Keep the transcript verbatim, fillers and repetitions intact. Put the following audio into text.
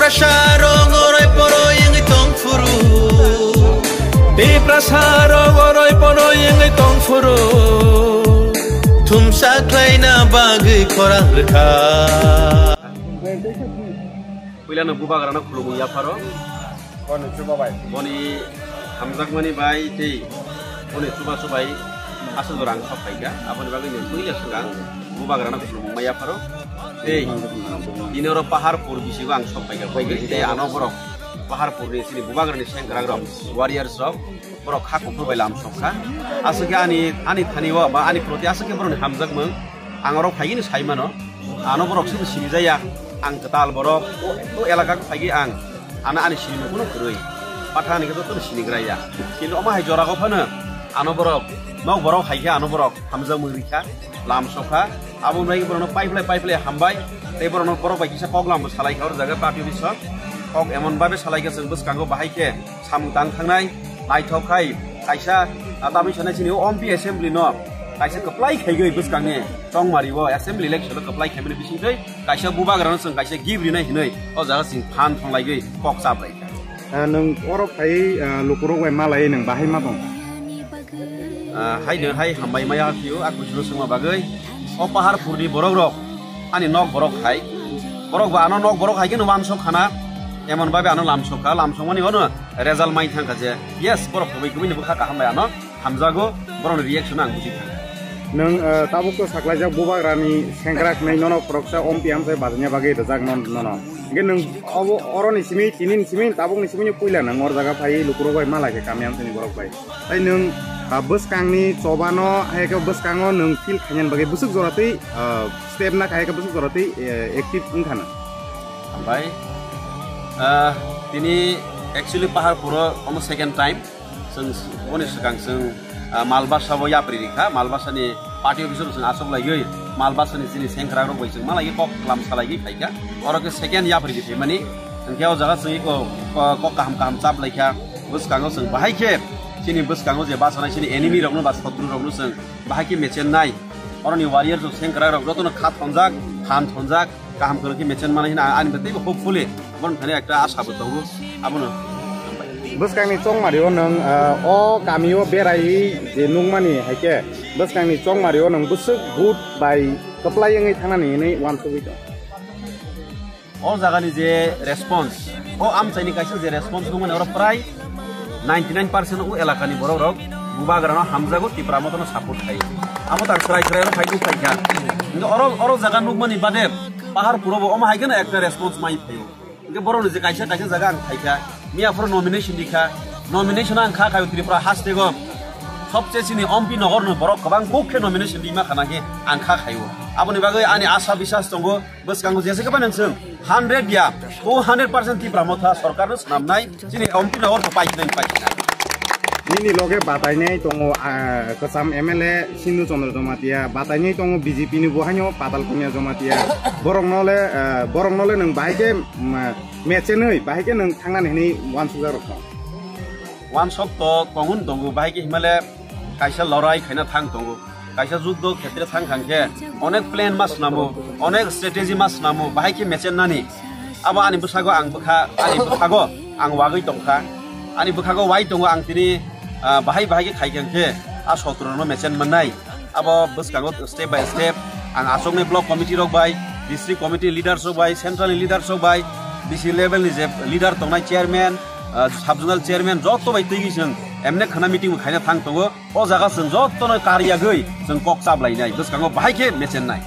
Tiprasa rok oroi poroi wngwi tong phuru. Tiprasa rok oroi poroi wngwi tong phuru. Thumsa khlaina bagwi khorang rwkha. Puilano bubagrano khulumung yapharo. Boni chuba bai. Boni hamjakmani bai tei boni chuba chubai aswk jora ang sok phaikha. Aboni bagwi nwng puila swkang bubagrano khulumung ma yapharo. Tei tini oro Paharpur bisingo ang sok phaikha. Tei ano borok Paharpurni chini bubagrani sengkrakrok, warriors rok, borok kha kuphur bai lam sok kha. Aswk khe ani, ani thani o ba ani proti aswk khe borokni hamjakmung. Ang oro phaigini sai mano, ano borok se sinijaya, ang kwtal borok, o, o elaka phaigwi ang, ano ani sinimung kuno kwrwi, patha ani khe jotono sinigraya. Kintu omo hai jorago phano, ano borok, nok borok hai khe ano borok hamjakmung rikha, lam sokha, abo wngwi borokno paiplai paiplai hambai, tei borokno borok bai kisa koklam bo salai kha, o jaga party office o kok emon babe salai kha chwng bwskango bahai khe, samung tang thangnai, naithok khai, kaisa, ah, tamni sanai sini o M P assembly no, kaisa kwplai khaigwi bwskangni chongmari o assembly election o kwplai khaimani bisingtwi kaisa bubagrano chwng kaisa gift rinai hinwi o jaga chwng phan thonglaigwi kok chaplaikha. Ah, nwng oro phai, ah, lukurok bai malai nwng bahai ma tong? Ah, hai de hai hambai maya phio, a kuchro sungma bagwi. O Paharpurni borok rok, ani nok borok hai. Borok ba ano nok borok hai khe no wansok khana. Emon babe ano lamsok kha, lamsok mani ono result mai thang kha je. Yes, borok kubui kubui ni bwkha kaham bai ano hamjago, borok ni reaction ang buji kha. Nwng, eh, tabuk to saklaijak bubagrani sengkrak nai nono khoroksa ompi amsai bajanya bagwi rwjak non-, nono. Hingke nwng obo oroni simi, tini ni simi, tabuk ni simi puila nwng or jaga phai lukurok bai malai khe kami amsai ni borok bai. Tai nwng, ah, bwskangni chobano, hai khe bwskango nwng feel khainani bagwi bwswk jora twi, ah, step na khai khe bwswk jora twi, eh, active wngkha na. Hambai, ah, tini actually Paharpuro omo second time. Chwng boni swkang chwng, ah, Malbasa bo yapri rikha, Malbasa ni party office o chwng asok laiwi, Malbasa ni chini sengkrak rok bai chwng malaiwi kok klam salaiwi phaikha. Oro khe second yapri di phaimani, hwnkhe o jaga chwng iko, ko-, kok kaham kaham chap laikha. Bwskango chwng bahai khe chini bwskango je bachanai chini enemy rokno ba sotru rokno chwng bahai khe mechen nai. Oroni warrior rok sengkrak rok jotono kha thonjak, phan thonjak, kaham kwrwng khe mechen manai hwnwi ani teibo hopefully boroni thani ekta asha bo tongo. Abono. Bwskangni chongmari o nwng, ah, o kami o berai je nukmani hai khe bwskangni chongmari o nwng bwswk vote bai kwplai wngwi thangnani hinwi uansugwi tong. O jagani je response, o amchaini kaisa je response nukmani oro prai ninety nine percent o elakani borok rok bubagrano hamjago, Tipra Mothano support khaio. Amo tang srai srai oro phai nukphaikha. Hingke oro, oro jaga nukmani bade Paharpuro bo omo hai kheno ekta response mai phaio. Hingke borokni je kaisa kaisa jaga ang phaikha, miya phoro nomination rikha, nomination ang kha khaio Tripura hastego. Sobse chini ompi nogorno borok kwbang kuk khe nomination rima khana khe ang kha khaio. Aboni bagwi ani asha biswas tongo. Bwskango jesa khe phano chwng hundred ya, two hundred percent Tipra Motha sorkarno swnamnai, chini ompi nogor bo paikhinai paikhinai. Nini loge batainai tongo, ah, kwcham M L A Sindhu Chandra Jamatia, batainai tongo B J P ni bo haino Patal Kumia Jamatia. Borokno le, ah, borokno le nwng bahai khe, mm, mechenwi, bahai khe nwng thangnani hinwi uansukjak rok tong. Uansok to tongun tongo, bahai khe himale kaisa lorai khaina thang tongo. Kaisa juddo khetre thang thang khe onek plan ma swnamo, onek strategy ma swnamo, bahai khe mechen nani. Abo ani bwsago ang bwkha, ani bwkhago ang wagwi tongkha. Ani bwkhago wai tongo ang tini, ah, bahai bahai khe khai khe a sotrorokno mechen mannai. Abo bwskango step by step ang asokni block committee rok bai, district committee leaders rok bai, central ni leaders rok bai, D C level ni je leader tongnai chairman, ah, sub zonal chairman joto bai twi chwng emne khana meeting bo khaina thang tongo. O jaga chwng jotono kariyagwi chwng kok chaplainai, bwskango bahai khe mechennai.